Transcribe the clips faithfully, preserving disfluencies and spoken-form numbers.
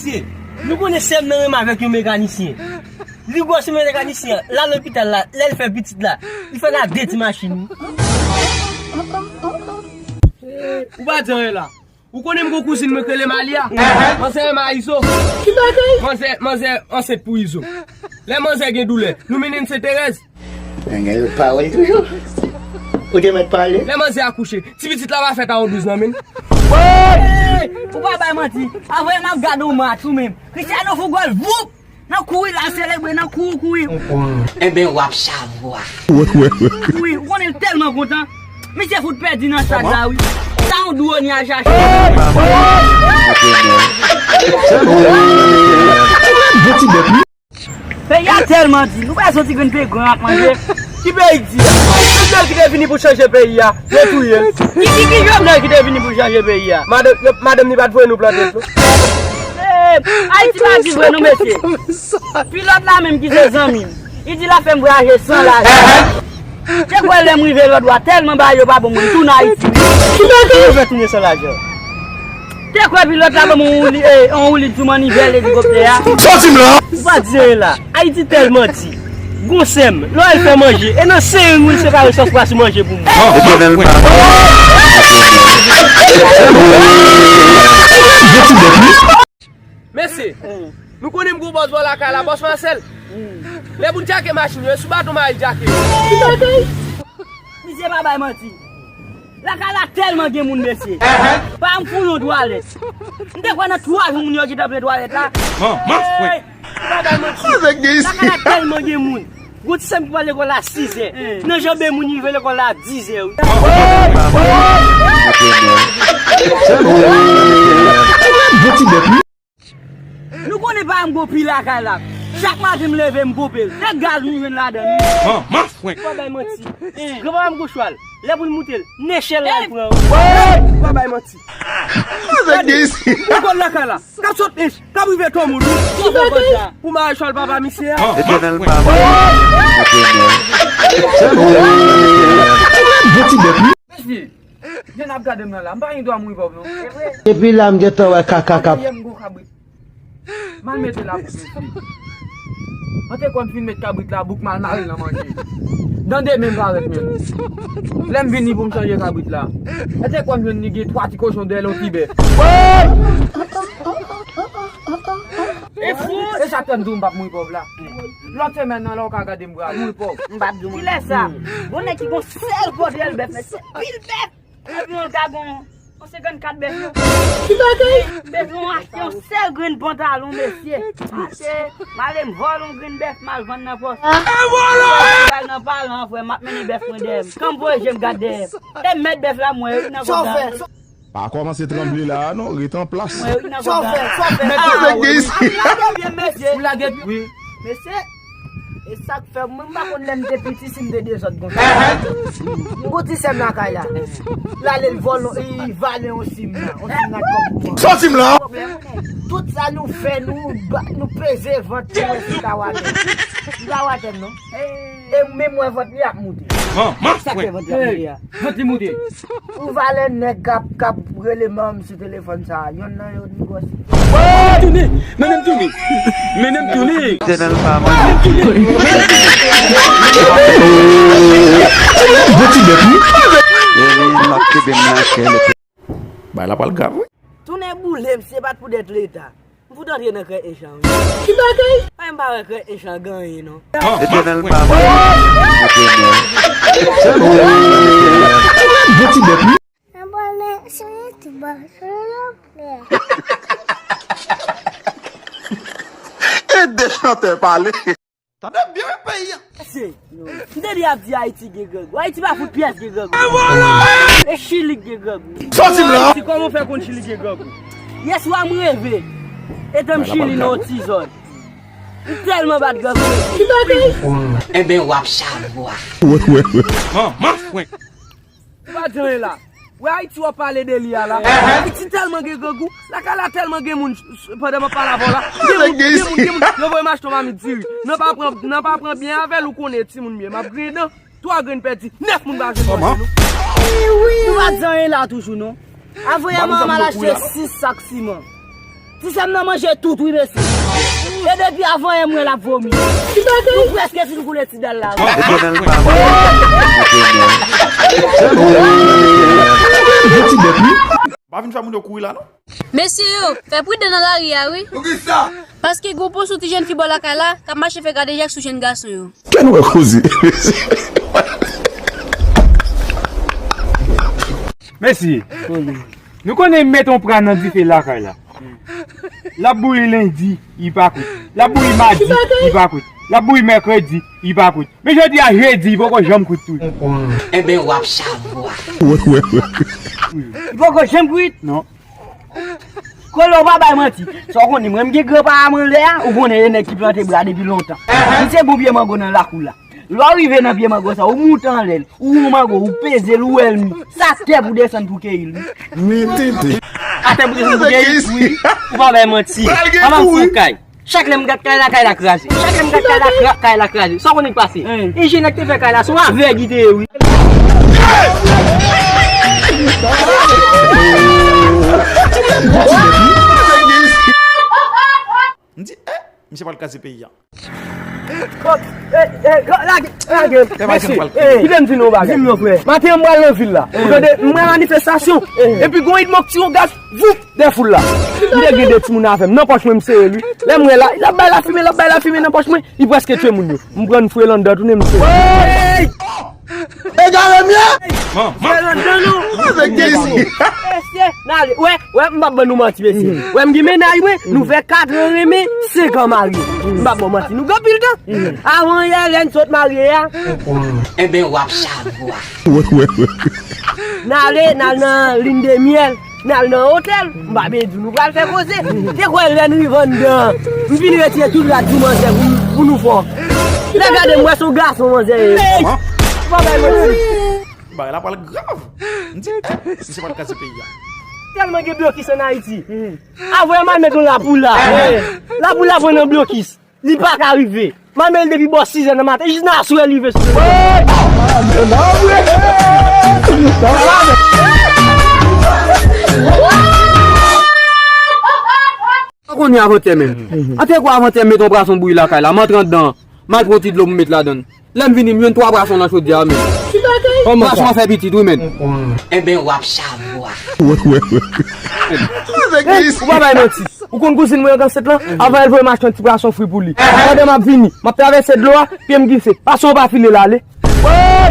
Mesye, nou konnen sè m nan renmen avèk yon mekanisyen. Li gwòs yon mekanisyen, l al lopital la, lè l fè pitit la, li fè l ak de ti machin, wi. Ou pa di anyen la. Ou konnen m gon kouzin mwen k rele Malia? Manzè renmen a Izo. Ki bagay? Manzè, manzè ansent pou Izo. Lè manzè gen doulè, nou mennen l Senterèz. Nèg yo pawòl toujou. Ou te mèt pale. Lè manzè akouche, ti pitit la pa fèt a yon douz nan men l. Hey! Ou pa bay manti. Avè m ap gade yon match ou menm. Cristiano fè gòl, voup! Nan kouri la selebre, nan kouri, kouri. Enben, w ap chavwa. Kouri, ou konnen l tèlman kontan. Misye fout pèdi nan stad la, wi. Sa yon dwo ni a chache. Bon ti bèt, wi. Peyi a tèlman di, nou pa santi grenn peyi gran ap manje. Ki peyi k di a? Jovenel ki te vini pou chanje peyi a, yo touye l. Ki, ki, ki Jovenel ki te vini pou chanje peyi a? Madanm, yo, madanm ni pa t voye nou plante dlo. Eh, Ayiti pa di vre non, mesye. Pilòt la menm ki se zanmi m, li di l ap fè m vwayaje san lajan. Te kwè lè m rive lòt bò a, tèlman bagay yo pa bon, mwen tounen Ayiti. Ki bagay yo fè tounen san lajan? Te kwè pilòt la ban m yon woulib, eh, yon woulib sou mannivèl elikoptè a. Sòti m la! Ou pa di anyen la. Ayiti tèlman di. Gon sè m, lè w al fè manje, e nan sering wi, se pa resòs pwa sou manje pou mwen. Etènèl papa. Mesye, nou konnen m gon bòs bò lakay la, bòs Masèl. Lè moun djake machin yo, e sou baton mari djake yo. Misye pa bay manti. Lakay la tèlman gen moun, mesye. Pa m fouye yon twalèt. M te kwè nan twa jou moun yo gentan plen twalèt la. Hey! Pa bay manti. Lakay la tèlman gen moun. Gon ti sè m ki pral lekòl a sizè. Nan janbe moun, li rive lekòl la a dizè, wi. Nou konnen pa m gon pi lakay la. Chak maten m leve m ponpe l. Nèg gaz m jwenn ladan l. Manman fwenk. Pa bay manti. Granpapa m gon chwal. Lè pou l moute l, nechèl la l pran. Pa bay manti. Nèg gen isi. Gon gòl lakay la. K ap sot ench, k ap rive to moun. Pou mare chwal papa misye a. Etènèl papa. Bon ti bèt, wi. Mesye, jan n ap gade m nan la, m pa gen dwa mouri pòv non. Depi la m gentan wè kaka k ap. Yè m gon kabrit. M al mete labouk, mesye. Mwen te konn fin met kabrit labouk, m al mare l nan manje. Dan demen m parèt menm. Lè m vini pou m chanje kabrit la, mwen te konn jwenn li gen twa ti kochon dèyè l, yon ti bèf. E fou! E sa k fè m di w m p ap mouri pòv la. Lòt semèn nan, lè w ka gade m pral mouri pòv. M p ap di w. Kilè sa? Gon nèg ki gon sèl kote l bèf, mesye, pil bèf. Epi yon ka gon, yon senkannkat bèf yo. Ki bagay? Bèf yo achte yon sèl grenn pantalon, mesye. Achte, m ale m vòlè yon grenn bèf, m al vann nan pòs. E vòlè! M al nan paran, frè, m ap mennen bèf mwen dèyè m. Kan m voye je m gade dèyè m. E mèt bèf la, m wè yo nan kòb la. Pa kòmanse tranble la a non, ret an plas. Mwen ri nan kòb la. Chofè, chofè. Mèt yo lage isi. Ap lage pye, mesye. Ou lage pye? Wi. Mesye, e sa k fè mwen, m pa konn lè m te piti si m te dezòd konsa. M gon ti sè m lakay la. L ale l vòlè, li vale yon sim la. Yon sim la kòb pou mwen. Sòti m la. Tout sa nou fè, nou ba, nou peze vant nou wè si l ka watè. Li pa watè m non. E menm wè vant li ap moute. Sa k fè vant li ap moute a? Vant li moute. Ou valè nèg k ap, k ap rele manman m sou telefòn sa a. Yonn nan yo ni gwòs. Tounen! Mennen m tounen! Mennen m tounen! Etènèl pa manje. Bon ti bèt, wi. Etènèl ap kenbe m nan kè l. Bay la pral grav, wi. Tounen boule, misye pa t pou dèt Leta. M fout antre nan krèk ench lan, wi. Ki bagay? Ay, m pa wè krèk ench lan gen anyen, non. Etènèl pa manje. Bon ti bèt, wi. Abòne sou YouTube, silvouplè. Ede chantè pale. Tande byen wi peyi a. Mesye, m te di ap di Ayiti gen grangou. Ayiti pa fout pyès gen grangou. E Chili k gen grangou. Sòti m la. Ayiti, kòman w fè konn Chili gen grangou? Yèswa m reve. Etan m Chili nan yon ti zòn. M tèlman bat grangou. Ki bagay? Enben w ap chavwa. Manman fwenk. Ou pa di anyen la. Wè Ayiti w ap pale de li a la. Ayiti tèlman gen grangou. Lakay la tèlman gen moun, pandan m ap pale avè w la. Gen moun, gen moun, gen moun. Yo voye m achte yon mamit diri. Nan pa pran, nan pa pran byen avè l, ou konnen timoun m ye. M ap griyen dan. Twa grenn pèdi, nèf moun pa jwenn manje non. Nou pa di anyen la toujou non. Avanyè manman m al achte sis sak siman. Ti sè m nan manje tout, wi, mesye. E depi avan yè m wè l ap vomi. Nou prèske fin koule ti dal la, wi. Pa vin fè moun yo kouri la, non. Mesye yo, fè pridan nan lari a, wi. Paske gon pon sou ti jèn fi bò lakay la, k ap mache fè kadejak sou jèn gason yo. Kè nou wè koze. Mesye, nou konnen met on pra nan dife lakay la. L ap bouyi lendi, li pa kwit. L ap bouyi madi, li pa kwit. L ap bouyi mèkredi, li pa kwit. Men jodi a jedi, li poko janm kwit tou. Enben, w ap savwa. Li poko janm kwit? Non. Kolo, ou pa bay manti. Sa w konnen, mwen, m gen gran pa m anlè a, ou konnen e nèg ki plante bra depi lontan. Misye gon pye mango nan lakou la. Lè w rive nan pye mango sa, ou moute anlè l, ou wè mango, ou peze l, ou wè l mi. Sa atè pou desann pou keyi l, wi. Atè pou desann pou keyi l, wi. Ou pa bay manti. Ann al fon kay. Chak lè m gad kay la, kay la kraze. Chak lè m gad kay la, kay la kraze. Sa w konnen k pase? Enjenyè k te fè kay la, se yon avèg li te ye, wi. M di, eh, misye pral kraze peyi a. Lage, lage. Mesye, kite m di nou yon bagay. Maten an m pral nan vil la. Ou tande, m wè manifestasyon. Epi gon idmok tire yon gaz, voup, dèyè foul la. M te gen de timoun avè m. Nan pòch mwen, m sere l, wi. Lè m wè la, l ap bay lafimen, l ap bay lafimen nan pòch mwen. Li prèske tye moun yo. M pran fre l anndan, tounen m sere. Egare m ye! Fè l anndan non. Mesye, n ale. Wè, wè, m p ap ban nou manti, mesye. Wè, m gen mennaj mwen, nou fè kat an renmen, senk an marye. M p ap ban manti, nou gen anpil tan. Avan yè, lè n sot marye a. Enben, w ap savwa. N ale, n al nan lin de myèl. N al nan otèl, m pa byen di w, nou pral fè koze. Te kwè lè n rive anndan, m fin retire tout rad sou manzè pou, pou nou fè. Lè gade m wè se yon gason manzè ye. Kòman? Ou pa bay manti. Bagay la pral grav. M di, misye pral kraze peyi a. Tèlman gen blokis ann Ayiti. Avwè m al met yon lapoula. Lapoula pran nan blokis. Li pa ka rive. M al met l depi bò sizè nan maten, jis nan aswè li rive sou mwen. An konnen avantè menm. An te kwè avantè m met yon pwason bouyi lakay la, m antre anndan, m al pran ti dlo pou m met ladann. Lè m vini, m jwenn twa pwason nan chodyè a menm. Pwason an fè pitit wi menm. Enben w ap savwa. Ou pa bay manti. Ou konn kouzin mwen an Gansèt lan? Avan l voye m achte yon ti pwason fri pou li. Pandan m ap vini, m ap travèse dlo a, pye m glise. Pwason an pa file l ale.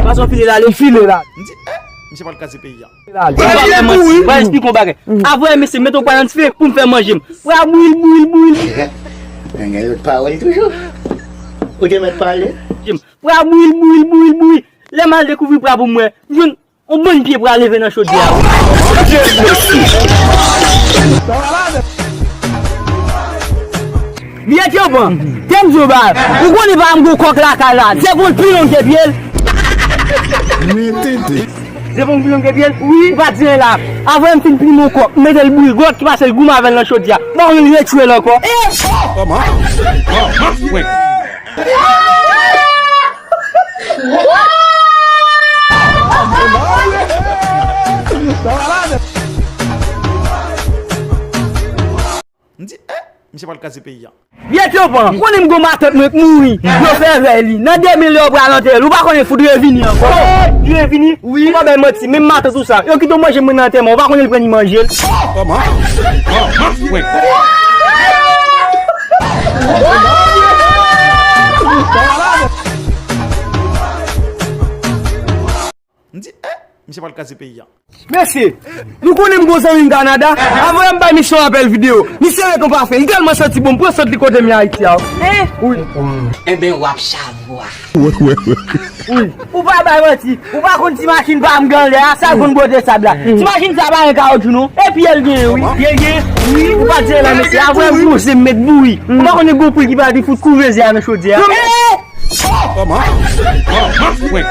Pwason file l ale? Li file l ale. M di, eh, misye pral kraze peyi a. File l ale. Ou pa bay manti. Mwen esplike yon bagay. Avan mesye met yon pwa nan dife pou m fè manje m. Pwa bouyi l, bouyi l, bouyi l. Nèg gen lòt pawòl toujou. Ou te mèt pale. Pwa bouyi l, bouyi l, bouyi l, bouyi. Lè m al dekouvri pwa pou m wè, m jwenn yon bann pye pwa leve nan chodyè a. Vye tyopan, te m di w ba, ou konnen pa m gon kòk lakay la, zepon l pi long ke pye l. Zepon l pi long ke pye l? Wi. Ou pa di anyen la. Avan m fin plimen yon kòk, m mete l bouyi, gwòt ki pase l goumen avè l nan chodyè a. Bon, li retire l ankò. Kòman? Kòman? M di, eh, misye pral kraze peyi a. Vye tyopan, konnen m gon matant mwen k mouri. Yo fè vèy li. Nan demen lè yo pral antere l, ou pa konnen fout revini ankò. Li revini? Wi. Ou pa bay manti, menm matant ou sa. Yo kite w manje mwen nan antèman, ou pa konnen l pran li manje l. Kòman? Kòman? M di, eh, misye pral kraze peyi a. Mesye, nou konnen m gon zanmi m Kanada. Avan yè m bay misye yon apèl videyo. Misye ret yon pafen. Li tèlman santi bon, m pran sant li kote m ye Ayiti a. Wi. Enben w ap savwa. Wi. Ou pa bay manti. Ou pa konn ti machin pa m gen anlè a, sa l konn bwote sab la. Ti machin sa pa gen kawotchou non. E pye l genyen wi. Pye l genyen? Wi, ou pa di anyen la mesye. Avan yè m pwonse m met bouyi. Ou pa konnen gon pye ki pa di fout kouveze a nan chodyè a. Kòman? Kòman?